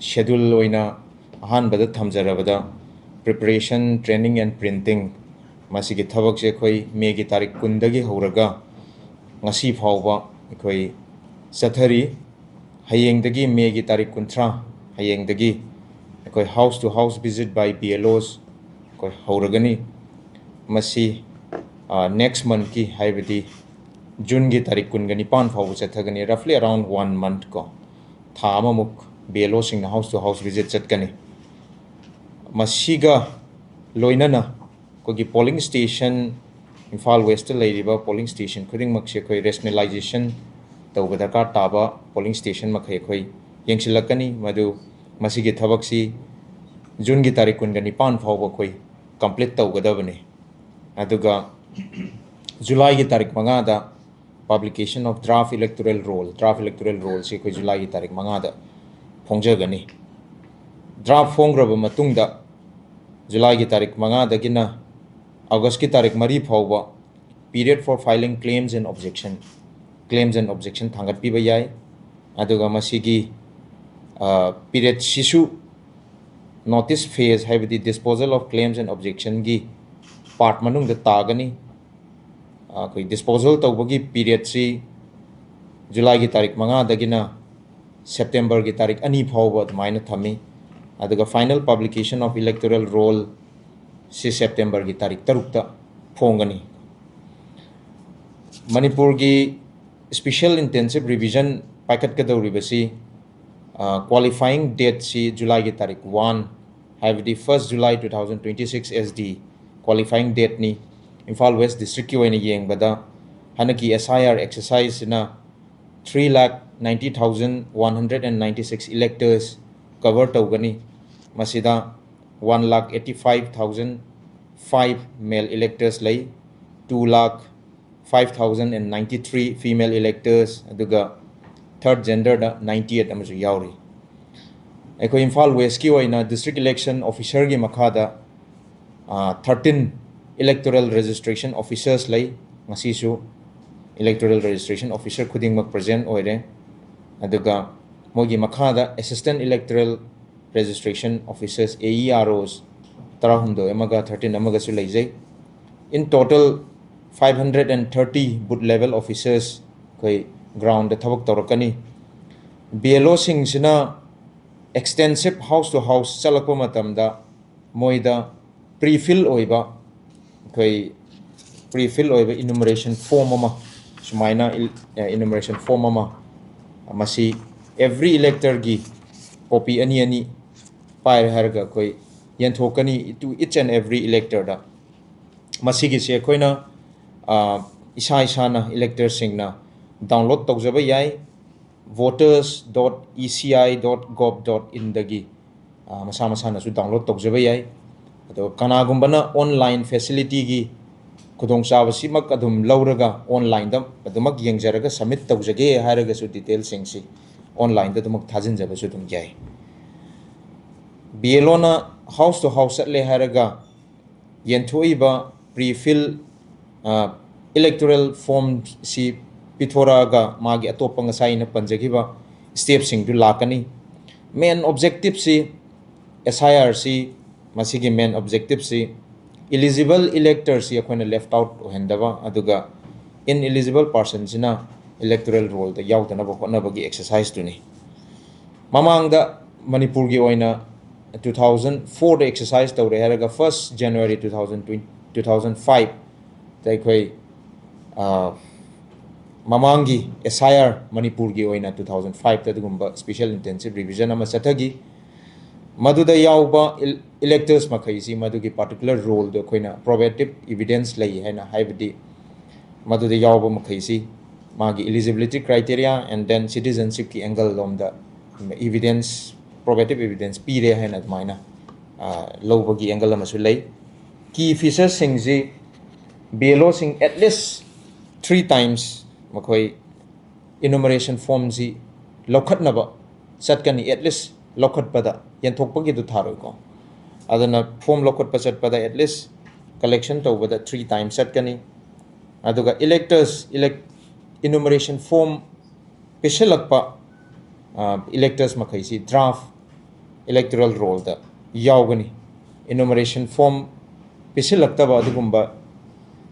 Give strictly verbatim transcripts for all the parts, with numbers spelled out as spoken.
Schedule ꯑꯣꯏꯅ ꯑꯍꯥꯟꯕꯗ ꯊꯝꯖꯔꯕꯗ preparation, training and printing, ꯃꯁꯤꯒꯤ ꯊꯕꯛꯁꯦ ꯑꯩꯈꯣꯏ ꯃꯦꯒꯤ ꯇꯥꯔꯤꯛ ꯀꯨꯟꯗꯒꯤ ꯍꯧꯔꯒ ꯉꯁꯤ ꯐꯥꯎꯕ ꯑꯩꯈꯣꯏ ꯆꯠꯊꯔꯤ꯫ ꯍꯌꯦꯡꯗꯒꯤ, ꯃꯦꯒꯤ ꯇꯥꯔꯤꯛ ꯀꯨꯟꯊ꯭ꯔꯥ, ꯍꯌꯦꯡꯗꯒꯤ ꯑꯩꯈꯣꯏ house to house visit by B L Os ꯑꯩꯈꯣꯏ ꯍꯧꯔꯒꯅꯤ꯫ ꯃꯁꯤ next monthꯀꯤ, ꯍꯥꯏꯕꯗꯤ ꯖꯨꯟꯒꯤ ꯇꯥꯔꯤꯛ ꯀꯨꯟꯒ ꯅꯤꯄꯥꯟ ꯐꯥꯎꯕ ꯆꯠꯊꯒꯅꯤ, roughly around one month ꯀꯣ, ꯊꯥ ꯑꯃꯃꯨꯛ B L Oꯁꯤꯡꯅ house to house visit ꯆꯠꯀꯅꯤ꯫ ꯃꯁꯤꯒ ꯂꯣꯏꯅꯅ ꯑꯩꯈꯣꯏꯒꯤ polling station, ꯏꯝꯐꯥꯜ Westꯇ ꯂꯩꯔꯤꯕ polling station ꯈꯨꯗꯤꯡꯃꯛꯁꯦ ꯑꯩꯈꯣꯏ rationalization ꯇꯧꯕ ꯗꯔꯀꯥꯔ ꯇꯥꯕ polling station ꯃꯈꯩ ꯑꯩꯈꯣꯏ ꯌꯦꯡꯁꯤꯜꯂꯛꯀꯅꯤ꯫ ꯃꯗꯨ, ꯃꯁꯤꯒꯤ ꯊꯕꯛꯁꯤ ꯖꯨꯟꯒꯤ ꯇꯥꯔꯤꯛ ꯀꯨꯟꯒ ꯅꯤꯄꯥꯟ ꯐꯥꯎꯕ ꯑꯩꯈꯣꯏ complete ꯇꯧꯒꯗꯕꯅꯤ꯫ ꯑꯗꯨꯒ ꯖꯨꯂꯥꯏꯒꯤ ꯇꯥꯔꯤꯛ ꯃꯉꯥꯗ publication of draft electoral roll, draft electoral rollꯁꯤ ꯑꯩꯈꯣꯏ ꯖꯨꯂꯥꯏꯒꯤ ꯇꯥꯔꯤꯛ ꯃꯉꯥꯗ ꯐꯣꯡꯖꯒꯅꯤ꯫ Draft ꯐꯣꯡꯈ꯭ꯔꯕ ꯃꯇꯨꯡꯗ ꯖꯨꯂꯥꯏꯒꯤ ꯇꯥꯔꯤꯛ ꯃꯉꯥꯗꯒꯤꯅ ꯑꯣꯒꯁꯀꯤ ꯇꯥꯔꯤꯛ ꯃꯔꯤ ꯐꯥꯎꯕ period for filing claims and objection, claims and objection ꯊꯥꯡꯒꯠꯄꯤꯕ ꯌꯥꯏ꯫ ꯑꯗꯨꯒ ꯃꯁꯤꯒꯤ periodꯁꯤꯁꯨ notice phase, ꯍꯥꯏꯕꯗꯤ disposal of claims and objectionꯒꯤ part ꯃꯅꯨꯡꯗ ꯇꯥꯒꯅꯤ꯫ ꯑꯩꯈꯣꯏ disposal ꯇꯧꯕꯒꯤ periodꯁꯤ ꯖꯨꯂꯥꯏꯒꯤ ꯇꯥꯔꯤꯛ ꯃꯉꯥꯗꯒꯤꯅ ꯁꯦꯞꯇꯦꯝꯕꯔꯒꯤ ꯇꯥꯔꯤꯛ ꯑꯅꯤ ꯐꯥꯎꯕ ꯑꯗꯨꯃꯥꯏꯅ ꯊꯝꯃꯤ꯫ ꯑꯗꯨꯒ final publication of electoral rollꯁꯤ ꯁꯦꯞꯇꯦꯝꯕꯔꯒꯤ ꯇꯥꯔꯤꯛ ꯇꯔꯨꯛꯇ ꯐꯣꯡꯒꯅꯤ꯫ ꯃꯅꯤꯄꯨꯔꯒꯤ special intensive revision ꯄꯥꯏꯈꯠꯀꯗꯧꯔꯤꯕꯁꯤ qualifying dateꯁꯤ ꯖꯨꯂꯥꯏꯒꯤ ꯇꯥꯔꯤꯛ one, ꯍꯥꯏꯕꯗꯤ first July two thousand twenty six as the qualifying dateꯅꯤ꯫ Imphal West Districtꯀꯤ ꯑꯣꯏꯅ ꯌꯦꯡꯕꯗ ꯍꯟꯗꯛꯀꯤ S I R exerciseꯁꯤꯅ three lakh ninety thousand one hundred and ninety six electors cover ꯇꯧꯒꯅꯤ꯫ ꯃꯁꯤꯗ one lakh eighty five thousand five male electors ꯂꯩ, two lakh five thousand and ninety three female electors, ꯑꯗꯨꯒ third genderꯗ ninety eight ꯑꯃꯁꯨ ꯌꯥꯎꯔꯤ꯫ ꯑꯩꯈꯣꯏ ꯏꯝꯐꯥꯜ Westꯀꯤ ꯑꯣꯏꯅ district election officerꯒꯤ ꯃꯈꯥꯗ thirteen electoral registration officers ꯂꯩ꯫ ꯉꯁꯤꯁꯨ electoral registration officer ꯈꯨꯗꯤꯡꯃꯛ present ꯑꯣꯏꯔꯦ꯫ ꯑꯗꯨꯒ ꯃꯣꯏꯒꯤ ꯃꯈꯥꯗ Assistant Electoral Registration Officers, A E R Os, ꯇꯔꯥꯍꯨꯝꯗꯣꯏ ꯑꯃꯒ ꯊꯥꯔꯇꯤꯟ ꯑꯃꯒꯁꯨ ꯂꯩꯖꯩ꯫ In total, five hundred and thirty booth level officers ꯑꯩꯈꯣꯏ ground ꯊꯕꯛ ꯇꯧꯔꯛꯀꯅꯤ꯫ B L O ꯁꯤꯡꯁꯤꯅ extensive house to house ꯆꯠꯂꯛꯄ ꯃꯇꯝꯗ ꯃꯣꯏꯗ pre-fill ꯑꯣꯏꯕ, ꯑꯩꯈꯣꯏ pre-fill ꯑꯣꯏꯕ enumeration form ꯑꯃ, ꯁꯨꯃꯥꯏꯅ ꯏꯜ-, ꯑꯦ, enumeration form ꯑꯃ, ꯃꯁꯤ every electorꯒꯤ copy ꯑꯅꯤ ꯑꯅꯤ ꯄꯥꯏꯔꯦ ꯍꯥꯏꯔꯒ ꯑꯩꯈꯣꯏ ꯌꯦꯟꯊꯣꯛꯀꯅꯤ to each and every electorꯗ꯫ ꯃꯁꯤꯒꯤꯁꯦ ꯑꯩꯈꯣꯏꯅ, ꯑ, ꯏꯁꯥ ꯏꯁꯥꯅ electorꯁꯤꯡꯅ download ꯇꯧꯖꯕ ꯌꯥꯏ꯫ voters dot E C I dot gov dot inꯗꯒꯤ, ꯑ, ꯃꯁꯥ ꯃꯁꯥꯅꯁꯨ download ꯇꯧꯖꯕ ꯌꯥꯏ꯫ ꯑꯗꯣ ꯀꯅꯥꯒꯨꯝꯕꯅ online facilityꯒꯤ ꯈꯨꯗꯣꯡꯆꯥꯕꯁꯤꯃꯛ ꯑꯗꯨꯝ ꯂꯧꯔꯒ onlineꯗ ꯑꯗꯨꯃꯛ ꯌꯦꯡꯖꯔꯒ submit ꯇꯧꯖꯒꯦ ꯍꯥꯏꯔꯒꯁꯨ detailꯁꯤꯡꯁꯤ onlineꯗ ꯑꯗꯨꯃꯛ ꯊꯥꯖꯤꯟꯖꯕꯁꯨ ꯑꯗꯨꯝ ꯌꯥꯏ꯫ B L Oꯅ house to house ꯆꯠꯂꯦ ꯍꯥꯏꯔꯒ ꯌꯦꯟꯊꯣꯛꯏꯕ pre-fill, ꯑ, electoral formꯁꯤ ꯄꯤꯊꯣꯔꯛꯑꯒ ꯃꯥꯒꯤ ꯑꯇꯣꯞꯄ ꯉꯁꯥꯏ ꯑꯩꯅ ꯄꯟꯖꯈꯤꯕ stepꯁꯤꯡꯗꯨ ꯂꯥꯛꯀꯅꯤ꯫ Main objectiveꯁꯤ, S I Rꯁꯤ, ꯃꯁꯤꯒꯤ main objectiveꯁꯤ eligible electorꯁꯤ ꯑꯩꯈꯣꯏꯅ left out ꯑꯣꯏꯍꯟꯗꯕ, ꯑꯗꯨꯒ ineligible personꯁꯤꯅ electoral rollꯗ ꯌꯥꯎꯗꯅꯕ ꯍꯣꯠꯅꯕꯒꯤ exerciseꯇꯨꯅꯤ꯫ ꯃꯃꯥꯡꯗ ꯃꯅꯤꯄꯨꯔꯒꯤ ꯑꯣꯏꯅ two thousand fourꯗ exercise ꯇꯧꯔꯦ ꯍꯥꯏꯔꯒ first January two thousand twenty, two thousand fiveꯗ ꯑꯩꯈꯣꯏ, ꯑ, ꯃꯃꯥꯡꯒꯤ S I R ꯃꯅꯤꯄꯨꯔꯒꯤ ꯑꯣꯏꯅ two thousand fiveꯇ ꯑꯗꯨꯒꯨꯝꯕ special intensive revision ꯑꯃ ꯆꯠꯊꯈꯤ꯫ ꯃꯗꯨꯗ ꯌꯥꯎꯕ ꯏꯜ-, electors ꯃꯈꯩꯁꯤ ꯃꯗꯨꯒꯤ particular rollꯗꯣ ꯑꯩꯈꯣꯏꯅ probative evidence ꯂꯩ ꯍꯥꯏꯅ, ꯍꯥꯏꯕꯗꯤ ꯃꯗꯨꯗ ꯌꯥꯎꯕ ꯃꯈꯩꯁꯤ ꯃꯥꯒꯤ eligibility criteria and then citizenshipꯀꯤ angle ꯂꯣꯝꯗ evidence, probative evidence ꯄꯤꯔꯦ ꯍꯥꯏꯅ ꯑꯗꯨꯃꯥꯏꯅ, ꯑ, ꯂꯧꯕꯒꯤ angle ꯑꯃꯁꯨ ꯂꯩ꯫ Key featuresꯁꯤꯡꯁꯤ, B L Oꯁꯤꯡ at least three times ꯃꯈꯣꯏ enumeration formꯁꯤ ꯂꯧꯈꯠꯅꯕ ꯆꯠꯀꯅꯤ, at least ꯂꯧꯈꯠꯄꯗ, ꯌꯦꯟꯊꯣꯛꯄꯒꯤꯗꯨ ꯊꯥꯔꯣꯏꯀꯣ꯫ ꯑꯗꯨꯅ form ꯂꯧꯈꯠꯄ ꯆꯠꯄꯗ at least collection ꯇꯧꯕꯗ three times ꯆꯠꯀꯅꯤ꯫ ꯑꯗꯨꯒ electors, elect-, enumeration form ꯄꯤꯁꯤꯜꯂꯛꯄ electors ꯃꯈꯩꯁꯤ draft electoral rollꯗ ꯌꯥꯎꯒꯅꯤ꯫ Enumeration form ꯄꯤꯁꯤꯜꯂꯛꯇꯕ ꯑꯗꯨꯒꯨꯝꯕ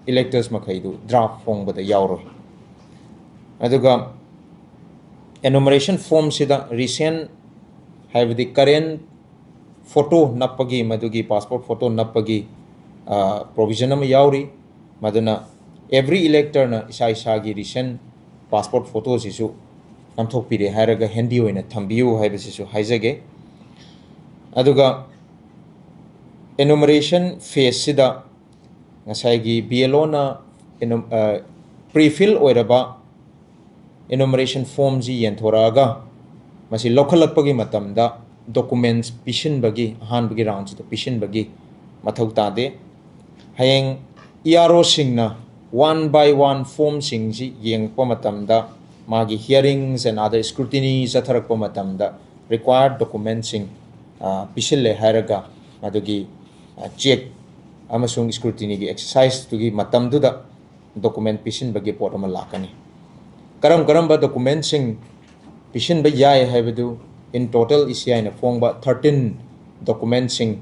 electors ꯃꯈꯩꯗꯨ draft ꯐꯣꯡꯕꯗ ꯌꯥꯎꯔꯣꯏ꯫ ꯑꯗꯨꯒ enumeration formꯁꯤꯗ recent, ꯍꯥꯏꯕꯗꯤ current photo ꯅꯞꯄꯒꯤ, ꯃꯗꯨꯒꯤ passport photo ꯅꯞꯄꯒꯤ provision ꯑꯃ ꯌꯥꯎꯔꯤ꯫ ꯃꯗꯨꯅ every electorꯅ ꯏꯁꯥ ꯏꯁꯥꯒꯤ recent passport photoꯁꯤꯁꯨ ꯅꯝꯊꯣꯛꯄꯤꯔꯦ ꯍꯥꯏꯔꯒ handy ꯑꯣꯏꯅ ꯊꯝꯕꯤꯌꯨ ꯍꯥꯏꯕꯁꯤꯁꯨ ꯍꯥꯏꯖꯒꯦ꯫ ꯑꯗꯨꯒ enumeration phaseꯁꯤꯗ ꯉꯁꯥꯏꯒꯤ BLOꯅ pre-fill ꯑꯣꯏꯔꯕ enumeration formꯁꯤ ꯌꯦꯟꯊꯣꯔꯛꯑꯒ ꯃꯁꯤ ꯂꯧꯈꯠꯂꯛꯄꯒꯤ ꯃꯇꯝꯗ documents ꯄꯤꯁꯤꯟꯕꯒꯤ, ꯑꯍꯥꯟꯕꯒꯤ roundꯁꯤꯗ ꯄꯤꯁꯤꯟꯕꯒꯤ ꯃꯊꯧ ꯇꯥꯗꯦ꯫ ꯍꯌꯦꯡ EROꯁꯤꯡꯅ one by one formꯁꯤꯡꯁꯤ ꯌꯦꯡꯉꯛꯄ ꯃꯇꯝꯗ ꯃꯥꯒꯤ hearings and other scrutiny ꯆꯠꯊꯔꯛꯄ ꯃꯇꯝꯗ required documentsꯁꯤꯡ ꯄꯤꯁꯤꯜꯂꯦ ꯍꯥꯏꯔꯒ ꯃꯗꯨꯒꯤ check ꯑꯃꯁꯨꯡ scrutinyꯒꯤ exerciseꯇꯨꯒꯤ ꯃꯇꯝꯗꯨꯗ document ꯄꯤꯁꯤꯟꯕꯒꯤ ꯄꯣꯠ ꯑꯃ ꯂꯥꯛꯀꯅꯤ꯫ ꯀꯔꯝ ꯀꯔꯝꯕ documentsꯁꯤꯡ ꯄꯤꯁꯤꯟꯕ ꯌꯥꯏ ꯍꯥꯏꯕꯗꯨ in total ECIꯅ ꯐꯣꯡꯕ thirteen documentsꯁꯤꯡ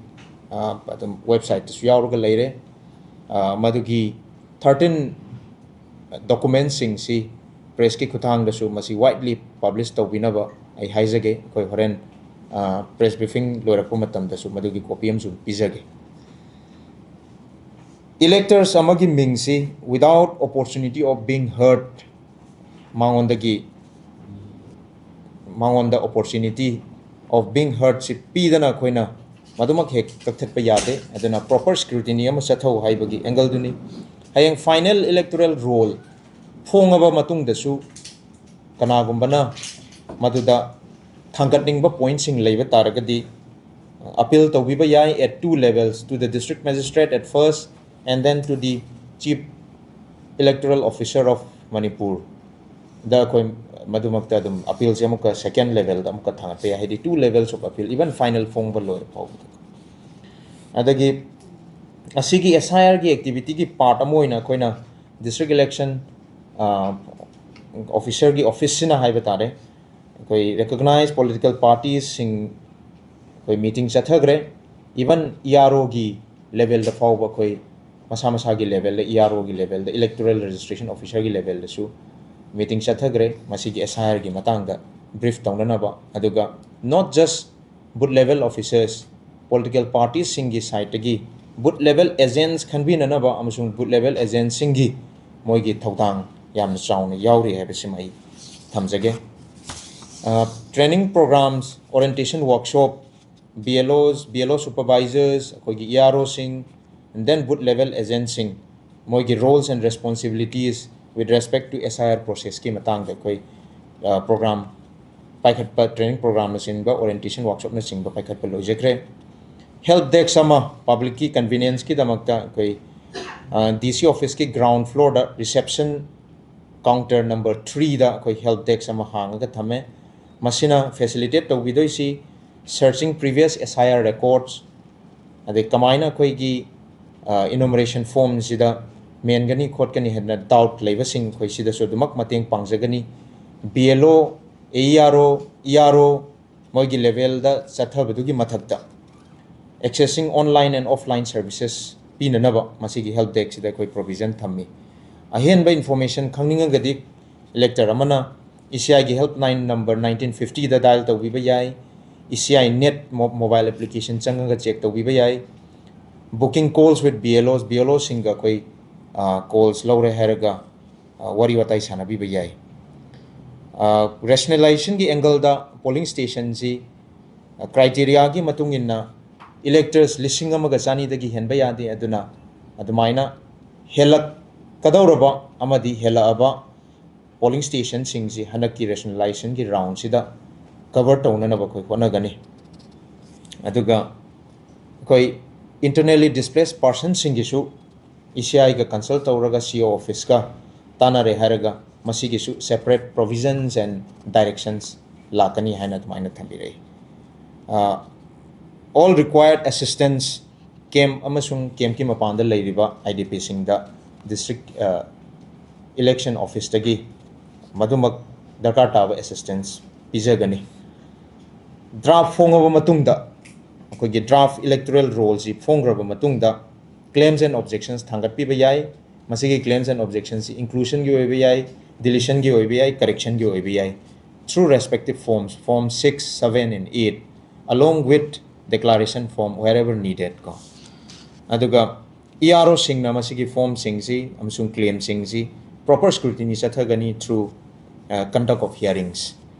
ꯑꯗꯨꯝ websiteꯇꯁꯨ ꯌꯥꯎꯔꯒ ꯂꯩꯔꯦ꯫ ꯃꯗꯨꯒꯤ thirteen documentsꯁꯤꯡꯁꯤ pressꯀꯤ ꯈꯨꯠꯊꯥꯡꯗꯁꯨ ꯃꯁꯤ widely publish ꯇꯧꯕꯤꯅꯕ ꯑꯩ ꯍꯥꯏꯖꯒꯦ꯫ ꯑꯩꯈꯣꯏ ꯍꯣꯔꯦꯟ press briefing ꯂꯣꯏꯔꯛꯄ ꯃꯇꯝꯗꯁꯨ ꯃꯗꯨꯒꯤ copy ꯑꯃꯁꯨ ꯄꯤꯖꯒꯦ꯫ Electors ꯑꯃꯒꯤ ꯃꯤꯡꯁꯤ without opportunity of being heard, ꯃꯉꯣꯟꯗꯒꯤ ꯃꯉꯣꯟꯗ opportunity of being heardꯁꯤ ꯄꯤꯗꯅ ꯑꯩꯈꯣꯏꯅ ꯃꯗꯨꯃꯛ ꯍꯦꯛ ꯀꯛꯊꯠꯄ ꯌꯥꯗꯦ꯫ ꯑꯗꯨꯅ proper scrutiny ꯑꯃ ꯆꯠꯊꯧ ꯍꯥꯏꯕꯒꯤ angleꯗꯨꯅꯤ꯫ ꯍꯌꯦꯡ final electoral roll ꯐꯣꯡꯉꯕ ꯃꯇꯨꯡꯗꯁꯨ ꯀꯅꯥꯒꯨꯝꯕꯅ ꯃꯗꯨꯗ ꯊꯥꯡꯒꯠꯅꯤꯡꯕ pointꯁꯤꯡ ꯂꯩꯕ ꯇꯥꯔꯒꯗꯤ appeal ꯇꯧꯕꯤꯕ ꯌꯥꯏ at two levels, to the district magistrate at first and then to the chief electoral officer of Manipur꯫ ꯗ ꯑꯩꯈꯣꯏ ꯃꯗꯨꯃꯛꯇ ꯑꯗꯨꯝ appealꯁꯦ ꯑꯃꯨꯛꯀ second levelꯗ ꯑꯃꯨꯛꯀ ꯊꯥꯡꯒꯠꯄ ꯌꯥꯏ, ꯍꯥꯏꯗꯤ two levels of appeal, even final ꯐꯣꯡꯕ ꯂꯣꯏꯔ ꯐꯥꯎꯕꯗ꯫ ꯑꯗꯒꯤ ꯑꯁꯤꯒꯤ SIRꯒꯤ activityꯒꯤ part ꯑꯃ ꯑꯣꯏꯅ ꯑꯩꯈꯣꯏꯅ district election officerꯒꯤ officeꯁꯤꯅ ꯍꯥꯏꯕ ꯇꯥꯔꯦ, ꯑꯩꯈꯣꯏ recognized political parties ꯁꯤꯡ ꯑꯩꯈꯣꯏ meeting ꯆꯠꯊꯈ꯭ꯔꯦ꯫ Even E R O ꯒꯤ level ꯗ ꯐꯥꯎꯕ ꯑꯩꯈꯣꯏ ꯃꯁꯥ ꯃꯁꯥꯒꯤ level ꯗ, E R O ꯒꯤ level ꯗ, electoral registration officer ꯒꯤ level ꯗꯁꯨ meeting ꯆꯠꯊꯈ꯭ꯔꯦ ꯃꯁꯤꯒꯤ S I R ꯒꯤ ꯃꯇꯥꯡꯗ brief ꯇꯧꯅꯅꯕ꯫ ꯑꯗꯨꯒ not just booth level officers, political parties ꯁꯤꯡꯒꯤ side ꯇꯒꯤ booth level agents ꯈꯟꯕꯤꯅꯅꯕ ꯑꯃꯁꯨꯡ booth level agents ꯁꯤꯡꯒꯤ ꯃꯣꯏꯒꯤ ꯊꯧꯗꯥꯡ ꯌꯥꯝꯅ ꯆꯥꯎꯅ ꯌꯥꯎꯔꯤ ꯍꯥꯏꯕꯁꯤꯃ ꯑꯩ ꯊꯝꯖꯒꯦ꯫ ꯑ, training programs, orientation workshop, B L Os, B L O supervisors, ꯑꯩꯈꯣꯏꯒꯤ E R O ꯁꯤꯡ, and then booth level agents ꯁꯤꯡ, ꯃꯣꯏꯒꯤ roles and responsibilities with respect to S I R process ꯀꯤ ꯃꯇꯥꯡꯗ ꯑꯩꯈꯣꯏ, ꯑ, program ꯄꯥꯏꯈꯠꯄ, training program ꯅꯆꯤꯡꯕ, orientation workshop ꯅꯆꯤꯡꯕ ꯄꯥꯏꯈꯠꯄ ꯂꯣꯏꯖꯈ꯭ꯔꯦ꯫ Help desk ꯑꯃ public ꯀꯤ convenience ꯀꯤꯗꯃꯛꯇ ꯑꯩꯈꯣꯏ, ꯑ, D C office ꯀꯤ ground floor ꯗ reception counter number three ꯗ ꯑꯩꯈꯣꯏ help desk ꯑꯃ ꯍꯥꯡꯉꯒ ꯊꯝꯃꯦ꯫ ꯃꯁꯤꯅ facilitate ꯇꯧꯕꯤꯗꯣꯏꯁꯤ searching previous S I R records, ꯑꯗꯩ ꯀꯃꯥꯏꯅ ꯑꯩꯈꯣꯏꯒꯤ, ꯑ, enumeration form ꯁꯤꯗ ꯃꯦꯟꯒꯅꯤ ꯈꯣꯠꯀꯅꯤ ꯍꯥꯏꯗꯅ doubt ꯂꯩꯕꯁꯤꯡ ꯑꯩꯈꯣꯏ ꯁꯤꯗꯁꯨ ꯑꯗꯨꯃꯛ ꯃꯇꯦꯡ ꯄꯥꯡꯖꯒꯅꯤ꯫ B L O, A E R O, E R O ꯃꯣꯏꯒꯤ level ꯗ ꯆꯠꯊꯕꯗꯨꯒꯤ ꯃꯊꯛꯇ accessing online and offline services ꯄꯤꯅꯅꯕ ꯃꯁꯤꯒꯤ help desk ꯁꯤꯗ ꯑꯩꯈꯣꯏ provision ꯊꯝꯃꯤ꯫ ꯑꯍꯦꯟꯕ information ꯈꯪꯅꯤꯡꯉꯒꯗꯤ elector ꯑꯃꯅ E C I ꯒꯤ helpline number nineteen fifty ꯗ dial ꯇꯧꯕꯤꯕ ꯌꯥꯏ꯫ E C I net mo-, mobile application ꯆꯪꯉꯒ check ꯇꯧꯕꯤꯕ ꯌꯥꯏ꯫ Booking calls with B L Os, B L O ꯁꯤꯡꯒ ꯑꯩꯈꯣꯏ, ꯑ, calls ꯂꯧꯔꯦ ꯍꯥꯏꯔꯒ, ꯑ, ꯋꯥꯔꯤ ꯋꯥꯇꯥꯏ ꯁꯥꯟꯅꯕꯤꯕ ꯌꯥꯏ꯫ ꯑ, rationalization ꯒꯤ angle ꯗ polling station ꯁꯤ, ꯑ, criteria ꯒꯤ ꯃꯇꯨꯡ ꯏꯟꯅ electors ꯂꯤꯁꯤꯡ ꯑꯃꯒ ꯆꯅꯤꯗꯒꯤ ꯍꯦꯟꯕ ꯌꯥꯗꯦ꯫ ꯑꯗꯨꯅ ꯑꯗꯨꯃꯥꯏꯅ ꯍꯦꯜꯂꯛꯀꯗꯧꯔꯕ ꯑꯃꯗꯤ ꯍꯦꯜꯂꯛꯑꯕ polling station ꯁꯤꯡꯁꯤ ꯍꯟꯗꯛꯀꯤ rationalization ꯒꯤ round ꯁꯤꯗ cover ꯇꯧꯅꯅꯕ ꯑꯩꯈꯣꯏ ꯍꯣꯠꯅꯒꯅꯤ꯫ ꯑꯗꯨꯒ ꯑꯩꯈꯣꯏ internally displaced person ꯁꯤꯡꯒꯤꯁꯨ E C I ꯒ consult ꯇꯧꯔꯒ C O office ꯀ ꯇꯥꯟꯅꯔꯦ ꯍꯥꯏꯔꯒ ꯃꯁꯤꯒꯤꯁꯨ separate provisions and directions ꯂꯥꯛꯀꯅꯤ ꯍꯥꯏꯅ ꯑꯗꯨꯃꯥꯏꯅ ꯊꯝꯕꯤꯔꯛꯏ꯫ ꯑ, all required assistance, camp ꯑꯃꯁꯨꯡ camp ꯀꯤ ꯃꯄꯥꯟꯗ ꯂꯩꯔꯤꯕ I D P ꯁꯤꯡꯗ district, ꯑ, election office ꯇꯒꯤ ꯃꯗꯨꯃꯛ ꯗꯔꯀꯥꯔ ꯇꯥꯕ assistance ꯄꯤꯖꯒꯅꯤ꯫ ꯗ꯭ꯔꯥꯐ ꯐꯣꯡꯉꯕ ꯃꯇꯨꯡꯗ, ꯑꯩꯈꯣꯏꯒꯤ ꯗ꯭ꯔꯥꯐ ꯏꯂꯦꯛꯇꯣꯔꯦꯜ ꯔꯣꯜꯁꯤ ꯐꯣꯡꯈ꯭ꯔꯕ ꯃꯇꯨꯡꯗ, claims and objections ꯊꯥꯡꯒꯠꯄꯤꯕ ꯌꯥꯏ꯫ ꯃꯁꯤꯒꯤ claims and objectionsꯁꯤ inclusionꯒꯤ ꯑꯣꯏꯕ ꯌꯥꯏ, deletionꯒꯤ ꯑꯣꯏꯕ ꯌꯥꯏ, correctionꯒꯤ ꯑꯣꯏꯕ ꯌꯥꯏ, through respective forms, form six, seven and eight, along with declaration form wherever needed ꯀꯣ꯫ ꯑꯗꯨꯒ E R Oꯁꯤꯡꯅ ꯃꯁꯤꯒꯤ ꯐꯣꯝꯁꯤꯡꯁꯤ ꯑꯃꯁꯨꯡ claimꯁꯤꯡꯁꯤ proper scrutiny ꯆꯠꯊꯒꯅꯤ through conduct of hearings꯫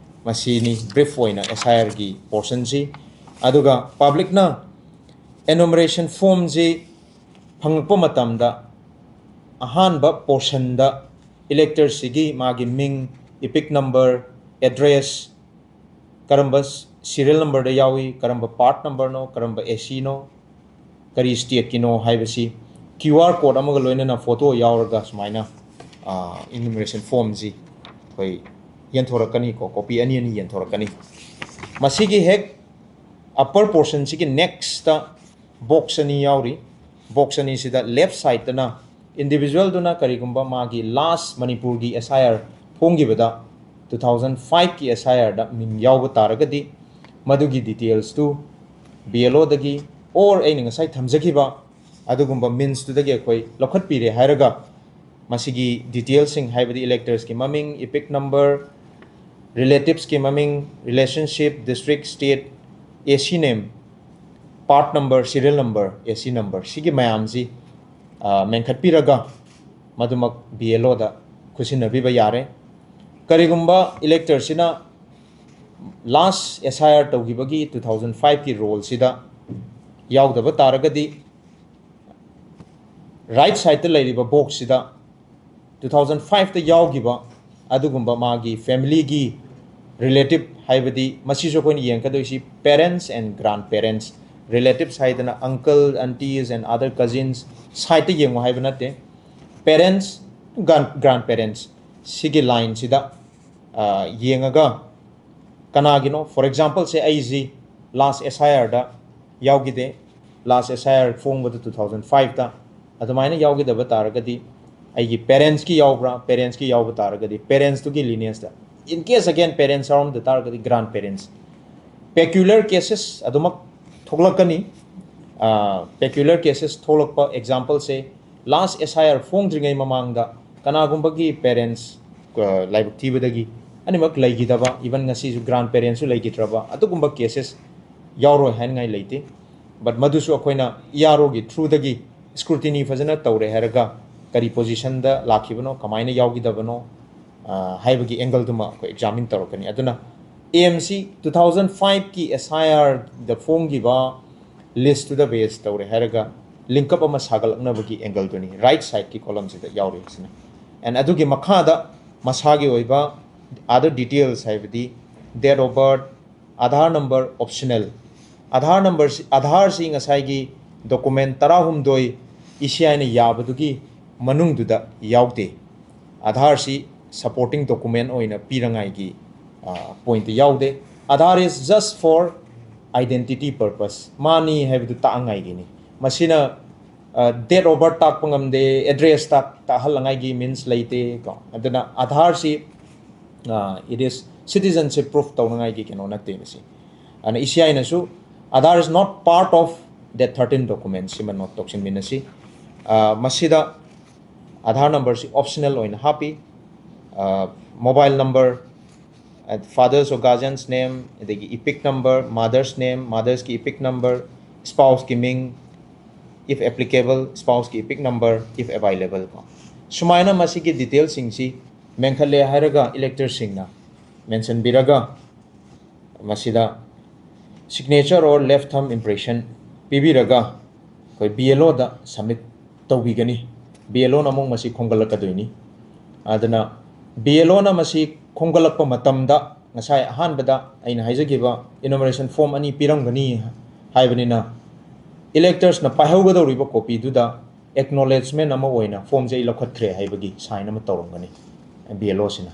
ꯃꯁꯤꯅꯤ brief ꯑꯣꯏꯅ S I Rꯒꯤ portionꯁꯤ꯫ ꯑꯗꯨꯒ publicꯅ enumeration formꯁꯤ ꯐꯪꯂꯛꯄ ꯃꯇꯝꯗ ꯑꯍꯥꯟꯕ portionꯗ electorꯁꯤꯒꯤ ꯃꯥꯒꯤ ꯃꯤꯡ, epic number, address, ꯀꯔꯝꯕ serial numberꯗ ꯌꯥꯎꯏ, ꯀꯔꯝꯕ part numberꯅꯣ, ꯀꯔꯝꯕ ACꯅꯣ, ꯀꯔꯤ stateꯀꯤꯅꯣ ꯍꯥꯏꯕꯁꯤ QR code ꯑꯃꯒ ꯂꯣꯏꯅꯅ photo ꯌꯥꯎꯔꯒ ꯁꯨꯃꯥꯏꯅ enumeration formꯁꯤ ꯑꯩꯈꯣꯏ ꯌꯦꯟꯊꯣꯔꯛꯀꯅꯤꯀꯣ꯫ Copy ꯑꯅꯤ ꯑꯅꯤ ꯌꯦꯟꯊꯣꯔꯛꯀꯅꯤ꯫ ꯃꯁꯤꯒꯤ ꯍꯦꯛ upper portionꯁꯤꯒꯤ nextꯇ box ꯑꯅꯤ ꯌꯥꯎꯔꯤ꯫ Box ꯑꯅꯤꯁꯤꯗ left sideꯇꯅ individualꯗꯨꯅ ꯀꯔꯤꯒꯨꯝꯕ ꯃꯥꯒꯤ last ꯃꯅꯤꯄꯨꯔꯒꯤ S I R ꯐꯣꯡꯈꯤꯕꯗ two thousand fiveꯀꯤ S I Rꯗ ꯃꯤꯡ ꯌꯥꯎꯕ ꯇꯥꯔꯒꯗꯤ, ꯃꯗꯨꯒꯤ detailsꯇꯨ BLOꯗꯒꯤ or ꯑꯩꯅ ꯉꯁꯥꯏ ꯊꯝꯖꯈꯤꯕ ꯑꯗꯨꯒꯨꯝꯕ meansꯇꯨꯗꯒꯤ ꯑꯩꯈꯣꯏ ꯂꯧꯈꯠꯄꯤꯔꯦ ꯍꯥꯏꯔꯒ, ꯃꯁꯤꯒꯤ detailsꯁꯤꯡ, ꯍꯥꯏꯕꯗꯤ electorsꯀꯤ ꯃꯃꯤꯡ, epic number, relativesꯀꯤ ꯃꯃꯤꯡ, relationship, district, state, AC name, part number, serial number, AC number, ꯁꯤꯒꯤ ꯃꯌꯥꯝꯁꯤ ꯃꯦꯟꯈꯠꯄꯤꯔꯒ ꯃꯗꯨꯃꯛ BLOꯗ ꯈꯨꯠꯁꯤꯟꯅꯕꯤꯕ ꯌꯥꯔꯦ꯫ ꯀꯔꯤꯒꯨꯝꯕ electorꯁꯤꯅ last S I R ꯇꯧꯈꯤꯕꯒꯤ two thousand fiveꯀꯤ rollꯁꯤꯗ ꯌꯥꯎꯗꯕ ꯇꯥꯔꯒꯗꯤ, right sideꯇ ꯂꯩꯔꯤꯕ boxꯁꯤꯗ two thousand fiveꯇ ꯌꯥꯎꯈꯤꯕ ꯑꯗꯨꯒꯨꯝꯕ ꯃꯥꯒꯤ familyꯒꯤ relative, ꯍꯥꯏꯕꯗꯤ ꯃꯁꯤꯁꯨ ꯑꯩꯈꯣꯏꯅ ꯌꯦꯡꯒꯗꯣꯏꯁꯤ parents and grandparents, relatives ꯍꯥꯏꯗꯅ uncle, aunties and other cousins sideꯇ ꯌꯦꯡꯉꯨ ꯍꯥꯏꯕ ꯅꯠꯇꯦ꯫ Parents, grand grandparents ꯁꯤꯒꯤ lineꯁꯤꯗ ꯌꯦꯡꯉꯒ, ꯀꯅꯥꯒꯤꯅꯣ, for exampleꯁꯦ ꯑꯩꯁꯤ last S I Rꯗ ꯌꯥꯎꯈꯤꯗꯦ, last S I R ꯐꯣꯡꯕꯗ two thousand fiveꯇ꯫ ꯑꯗꯨꯃꯥꯏꯅ ꯌꯥꯎꯈꯤꯗꯕ ꯇꯥꯔꯒꯗꯤ ꯑꯩꯒꯤ parentsꯀꯤ ꯌꯥꯎꯕ꯭ꯔꯥ? Parentsꯀꯤ ꯌꯥꯎꯕ ꯇꯥꯔꯒꯗꯤ parentsꯇꯨꯒꯤ lineageꯇ In case again parents ꯌꯥꯎꯔꯝꯗ ꯇꯥꯔꯒꯗꯤ grand parents꯫ Peculiar cases ꯑꯗꯨꯃꯛ ꯊꯣꯛꯂꯛꯀꯅꯤ꯫ Peculiar cases ꯊꯣꯛꯂꯛꯄ exampleꯁꯦ, last S I R ꯐꯣꯡꯗ꯭ꯔꯤꯉꯩ ꯃꯃꯥꯡꯗ ꯀꯅꯥꯒꯨꯝꯕꯒꯤ parents ꯂꯥꯏꯕꯛ ꯊꯤꯕꯗꯒꯤ ꯑꯅꯤꯃꯛ ꯂꯩꯈꯤꯗꯕ, even ꯉꯁꯤꯁꯨ grand parentsꯁꯨ ꯂꯩꯈꯤꯗ꯭ꯔꯕ ꯑꯗꯨꯒꯨꯝꯕ cases ꯌꯥꯎꯔꯣꯏ ꯍꯥꯏꯅꯤꯡꯉꯥꯏ ꯂꯩꯇꯦ꯫ But ꯃꯗꯨꯁꯨ ꯑꯩꯈꯣꯏꯅ E R Oꯒꯤ throughꯗꯒꯤ scrutiny ꯐꯖꯅ ꯇꯧꯔꯦ ꯍꯥꯏꯔꯒ ꯀꯔꯤ positionꯗ ꯂꯥꯛꯈꯤꯕꯅꯣ, ꯀꯃꯥꯏꯅ ꯌꯥꯎꯈꯤꯗꯕꯅꯣ ꯍꯥꯏꯕꯒꯤ angleꯗꯨꯃ ꯑꯩꯈꯣꯏ examine ꯇꯧꯔꯛꯀꯅꯤ꯫ ꯑꯗꯨꯅ A M C two thousand fiveꯀꯤ S I Rꯗ ꯐꯣꯡꯈꯤꯕ listꯇꯨꯗ base ꯇꯧꯔꯦ ꯍꯥꯏꯔꯒ link up ꯑꯃ ꯁꯥꯒꯠꯂꯛꯅꯕꯒꯤ angleꯗꯨꯅꯤ right sideꯀꯤ columnꯁꯤꯗ ꯌꯥꯎꯔꯤꯕꯁꯤꯅ꯫ And ꯑꯗꯨꯒꯤ ꯃꯈꯥꯗ ꯃꯁꯥꯒꯤ ꯑꯣꯏꯕ other details ꯍꯥꯏꯕꯗꯤ date of birth, Aadhaar number optional꯫ Aadhaar number, Aadhaarꯁꯤ ꯉꯁꯥꯏꯒꯤ document ꯇꯔꯥꯍꯨꯝꯗꯣꯏ E C Iꯅ ꯌꯥꯕꯗꯨꯒꯤ ꯃꯅꯨꯡꯗꯨꯗ ꯌꯥꯎꯗꯦ꯫ Aadhaarꯁꯤ supporting document ꯑꯣꯏꯅ ꯄꯤꯔꯉꯥꯏꯒꯤ pointꯇ ꯌꯥꯎꯗꯦ꯫ Aadhaar is just for identity purpose꯫ ꯃꯥꯅꯤ ꯍꯥꯏꯕꯗꯨ ꯇꯥꯛꯉꯥꯏꯒꯤꯅꯤ꯫ ꯃꯁꯤꯅ date of birth ꯇꯥꯛꯄ ꯉꯝꯗꯦ, address ꯇꯥꯛ ꯇꯥꯛꯍꯜꯂꯉꯥꯏꯒꯤ means ꯂꯩꯇꯦ ꯀꯣ꯫ ꯑꯗꯨꯅ Aadhaarꯁꯤ it is citizenship proof ꯇꯧꯅꯉꯥꯏꯒꯤ ꯀꯩꯅꯣ ꯅꯠꯇꯦ ꯃꯁꯤ꯫ ꯑꯗꯨꯅ E C Iꯅꯁꯨ Aadhaar is not part of that thirteen document ꯁꯤꯃ note ꯇꯧꯁꯤꯟꯃꯤꯟꯅꯁꯤ꯫ ꯃꯁꯤꯗ Aadhaar numberꯁꯤ optional ꯑꯣꯏꯅ ꯍꯥꯞꯄꯤ꯫ Mobile number, father's or guardian's name, ꯑꯗꯒꯤ EPIC number, mother's name, motherꯁꯀꯤ EPIC number, spouseꯀꯤ ꯃꯤꯡ, if applicable, spouseꯀꯤ EPIC number, if available ꯀꯣ꯫ ꯁꯨꯃꯥꯏꯅ ꯃꯁꯤꯒꯤ detailꯁꯤꯡꯁꯤ ꯃꯦꯟꯈꯠꯂꯦ ꯍꯥꯏꯔꯒ electorsꯁꯤꯡꯅ mentionꯕꯤꯔꯒ ꯃꯁꯤꯗ signature or left thumb impression ꯄꯤꯕꯤꯔꯒ ꯑꯩꯈꯣꯏ B L Oꯗ submit ꯇꯧꯕꯤꯒꯅꯤ꯫ B L Oꯅ ꯑꯃꯨꯛ ꯃꯁꯤ ꯈꯣꯝꯒꯠꯂꯛꯀꯗꯣꯏꯅꯤ꯫ ꯑꯗꯨꯅ B L Oꯅ ꯃꯁꯤ ꯈꯣꯝꯒꯠꯂꯛꯄ ꯃꯇꯝꯗ ꯉꯁꯥꯏ ꯑꯍꯥꯟꯕꯗ ꯑꯩꯅ ꯍꯥꯏꯖꯈꯤꯕ enumeration form ꯑꯅꯤ ꯄꯤꯔꯝꯒꯅꯤ ꯍꯥꯏꯕꯅꯤꯅ electorsꯅ ꯄꯥꯏꯍꯧꯒꯗꯧꯔꯤꯕ copyꯗꯨꯗ acknowledgement ꯑꯃ ꯑꯣꯏꯅ formꯁꯦ ꯑꯩ ꯂꯧꯈꯠꯈ꯭ꯔꯦ ꯍꯥꯏꯕꯒꯤ sign ꯑꯃ ꯇꯧꯔꯝꯒꯅꯤ B L Oꯁꯤꯅ꯫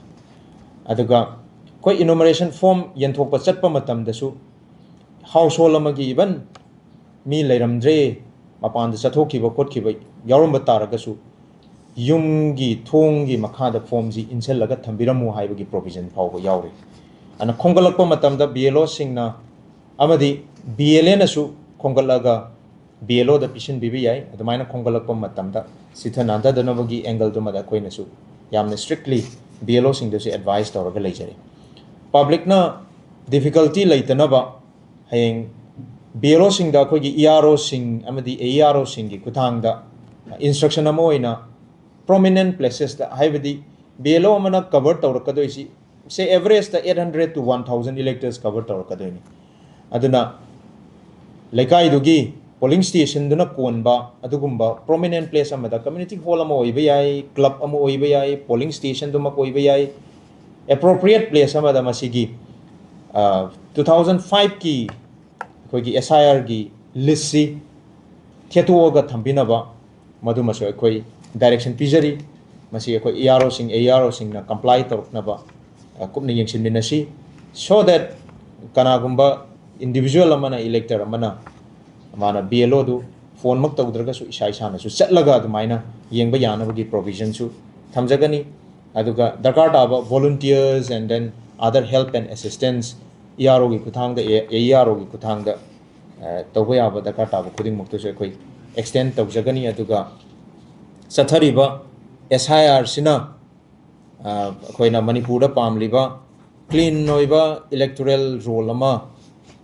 ꯑꯗꯨꯒ ꯑꯩꯈꯣꯏ enumeration form ꯌꯦꯟꯊꯣꯛꯄ ꯆꯠꯄ ꯃꯇꯝꯗꯁꯨ household ꯑꯃꯒꯤ even ꯃꯤ ꯂꯩꯔꯝꯗ꯭ꯔꯦ, ꯃꯄꯥꯟꯗ ꯆꯠꯊꯣꯛꯈꯤꯕ ꯈꯣꯠꯈꯤꯕ ꯌꯥꯎꯔꯝꯕ ꯇꯥꯔꯒꯁꯨ ꯌꯨꯝꯒꯤ ꯊꯣꯡꯒꯤ ꯃꯈꯥꯗ ꯐꯣꯝꯁꯤ ꯏꯟꯁꯤꯜꯂꯒ ꯊꯝꯕꯤꯔꯝꯃꯨ ꯍꯥꯏꯕꯒꯤ ꯄ꯭ꯔꯣꯕꯤꯖꯟ ꯐꯥꯎꯕ ꯌꯥꯎꯔꯤ꯫ ꯑꯗꯨꯅ ꯈꯣꯝꯒꯠꯂꯛꯄ ꯃꯇꯝꯗ ꯕꯤ ꯑꯦꯜ ꯑꯣꯁꯤꯡꯅ ꯑꯃꯗꯤ ꯕꯤ ꯑꯦꯜ ꯑꯦꯅꯁꯨ ꯈꯣꯝꯒꯠꯂꯒ ꯕꯤ ꯑꯦꯜ ꯑꯣꯗ ꯄꯤꯁꯤꯟꯕꯤꯕ ꯌꯥꯏ꯫ ꯑꯗꯨꯃꯥꯏꯅ ꯈꯣꯝꯒꯠꯂꯛꯄ ꯃꯇꯝꯗ ꯁꯤꯊ ꯅꯥꯟꯊꯗꯅꯕꯒꯤ ꯑꯦꯡꯒꯜꯗꯨꯃꯗ ꯑꯩꯈꯣꯏꯅꯁꯨ ꯌꯥꯝꯅ ꯁ꯭ꯇꯔꯤꯛꯂꯤ ꯕꯤ ꯑꯦꯜ ꯑꯣꯁꯤꯡꯗꯁꯨ ꯑꯦꯗꯚꯥꯏꯁ ꯇꯧꯔꯒ ꯂꯩꯖꯔꯤ꯫ ꯄꯕ꯭ꯂꯤꯛꯅ ꯗꯤꯐꯤꯀꯜꯇꯤ ꯂꯩꯇꯅꯕ ꯍꯌꯦꯡ ꯕꯤ ꯑꯦꯜ ꯑꯣꯁꯤꯡꯗ ꯑꯩꯈꯣꯏꯒꯤ ꯏ ꯑꯥꯔ ꯑꯣꯁꯤꯡ ꯑꯃꯗꯤ ꯑꯦ ꯏ ꯑꯥꯔ ꯑꯣꯁꯤꯡꯒꯤ ꯈꯨꯠꯊꯥꯡꯗ ꯏꯟꯁꯇ꯭ꯔꯛꯁꯟ ꯑꯃ ꯑꯣꯏꯅ ꯄ꯭ꯔꯣꯃꯤꯅꯦꯟ ꯄ꯭ꯂꯦꯁꯦꯁꯇ, ꯍꯥꯏꯕꯗꯤ ꯕꯤ ꯑꯦꯜ ꯑꯣ ꯑꯃꯅ ꯀꯚꯔ ꯇꯧꯔꯛꯀꯗꯣꯏꯁꯤ, ꯁꯦ ꯑꯦꯚꯔꯦꯖꯇ eight hundred to one thousand electors cover ꯇꯧꯔꯛꯀꯗꯣꯏꯅꯤ꯫ ꯑꯗꯨꯅ ꯂꯩꯀꯥꯏꯗꯨꯒꯤ ꯄꯣꯂꯤꯡ ꯁ꯭ꯇꯦꯁꯟꯗꯨꯅ ꯀꯣꯟꯕ ꯑꯗꯨꯒꯨꯝꯕ ꯄ꯭ꯔꯣꯃꯤꯅꯦꯟ ꯄ꯭ꯂꯦꯁ ꯑꯃꯗ, ꯀꯝꯃ꯭ꯌꯨꯅꯤꯇꯤ ꯍꯣꯜ ꯑꯃ ꯑꯣꯏꯕ ꯌꯥꯏ, ꯀ꯭ꯂꯕ ꯑꯃ ꯑꯣꯏꯕ ꯌꯥꯏ, ꯄꯣꯂꯤꯡ ꯁ꯭ꯇꯦꯁꯟꯗꯨꯃꯛ ꯑꯣꯏꯕ ꯌꯥꯏ, ꯑꯦꯄ꯭ꯔꯣꯄ꯭ꯔꯤꯌꯦꯠ ꯄ꯭ꯂꯦꯁ ꯑꯃꯗ ꯃꯁꯤꯒꯤ two thousand fiveꯀꯤ ꯑꯩꯈꯣꯏꯒꯤ ꯑꯦꯁ ꯑꯥꯏ ꯑꯥꯔꯒꯤ ꯂꯤꯁꯁꯤ ꯊꯦꯠꯇꯣꯛꯑꯒ ꯊꯝꯕꯤꯅꯕ, ꯃꯗꯨꯃꯁꯨ ꯑꯩꯈꯣꯏ ꯗꯥꯏꯔꯦꯛꯁꯟ ꯄꯤꯖꯔꯤ꯫ ꯃꯁꯤ ꯑꯩꯈꯣꯏ ꯏ ꯑꯥꯔ ꯑꯣꯁꯤꯡ, ꯑꯦ ꯏ ꯑꯥꯔ ꯑꯣꯁꯤꯡꯅ ꯀꯝꯄ꯭ꯂꯥꯏ ꯇꯧꯔꯛꯅꯕ ꯀꯨꯞꯅ ꯌꯦꯡꯁꯤꯟꯃꯤꯟꯅꯁꯤ꯫ So that ꯀꯅꯥꯒꯨꯝꯕ ꯏꯟꯗꯤꯕꯤꯖꯨꯋꯦꯜ ꯑꯃꯅ, ꯏꯂꯦꯛꯇꯔ ꯑꯃꯅ, ꯃꯥꯅ ꯕꯤ ꯑꯦꯜ ꯑꯣꯗꯨ ꯐꯣꯟꯃꯛ ꯇꯧꯗ꯭ꯔꯒꯁꯨ ꯏꯁꯥ ꯏꯁꯥꯅꯁꯨ ꯆꯠꯂꯒ ꯑꯗꯨꯃꯥꯏꯅ ꯌꯦꯡꯕ ꯌꯥꯅꯕꯒꯤ ꯄ꯭ꯔꯣꯕꯤꯖꯟꯁꯨ ꯊꯝꯖꯒꯅꯤ꯫ ꯑꯗꯨꯒ ꯗꯔꯀꯥꯔ ꯇꯥꯕ volunteers and then other help and assistance E R ꯑꯣꯒꯤ ꯈꯨꯠꯊꯥꯡꯗ, ꯑꯦ ꯏ ꯑꯥꯔ ꯑꯣꯒꯤ ꯈꯨꯠꯊꯥꯡꯗ ꯇꯧꯕ ꯌꯥꯕ ꯗꯔꯀꯥꯔ ꯇꯥꯕ ꯈꯨꯗꯤꯡꯃꯛꯇꯨꯁꯨ ꯑꯩꯈꯣꯏ ꯑꯦꯛꯁꯇꯦꯟ ꯇꯧꯖꯒꯅꯤ꯫ ꯑꯗꯨꯒ ꯆꯠꯊꯔꯤꯕ ꯑꯦꯁ ꯑꯥꯏ ꯑꯥꯔꯁꯤꯅ ꯑꯩꯈꯣꯏꯅ ꯃꯅꯤꯄꯨꯔꯗ ꯄꯥꯝꯂꯤꯕ ꯀ꯭ꯂꯤꯟ ꯑꯣꯏꯕ ꯏꯂꯦꯛꯇꯣꯔꯦꯜ ꯔꯣꯜ ꯑꯃ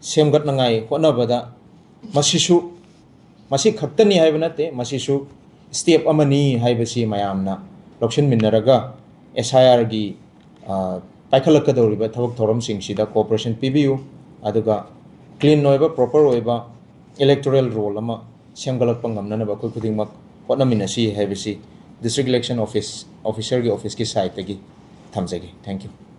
ꯁꯦꯝꯒꯠꯅꯉꯥꯏ ꯍꯣꯠꯅꯕꯗ ꯃꯁꯤꯁꯨ, ꯃꯁꯤ ꯈꯛꯇꯅꯤ ꯍꯥꯏꯕ ꯅꯠꯇꯦ, ꯃꯁꯤꯁꯨ ꯁ꯭ꯇꯦꯞ ꯑꯃꯅꯤ ꯍꯥꯏꯕꯁꯤ ꯃꯌꯥꯝꯅ ꯂꯧꯁꯤꯟꯃꯤꯟꯅꯔꯒ ꯑꯦꯁ ꯑꯥꯏ ꯑꯥꯔꯒꯤ ꯄꯥꯏꯈꯠꯂꯛꯀꯗꯧꯔꯤꯕ ꯊꯕꯛ ꯊꯧꯔꯝꯁꯤꯡꯁꯤꯗ ꯀꯣꯑꯣꯄꯔꯦꯁꯟ ꯄꯤꯕꯤꯌꯨ꯫ ꯑꯗꯨꯒ ꯀ꯭ꯂꯤꯟ ꯑꯣꯏꯕ, ꯄ꯭ꯔꯣꯄꯔ ꯑꯣꯏꯕ ꯏꯂꯦꯛꯇꯣꯔꯦꯜ ꯔꯣꯜ ꯑꯃ ꯁꯦꯝꯒꯠꯂꯛꯄ ꯉꯝꯅꯅꯕ ꯑꯩꯈꯣꯏ ꯈꯨꯗꯤꯡꯃꯛ ꯍꯣꯠꯅꯃꯤꯟꯅꯁꯤ ꯍꯥꯏꯕꯁꯤ ꯗꯤꯁꯇ꯭ꯔꯤꯛ ꯏꯂꯦꯛꯁꯟ ꯑꯣꯐꯤꯁ, ꯑꯣꯐꯤꯁꯔꯒꯤ ꯑꯣꯐꯤꯁꯀꯤ ꯁꯥꯏꯠꯇꯒꯤ ꯊꯝꯖꯒꯦ꯫ Thank you꯫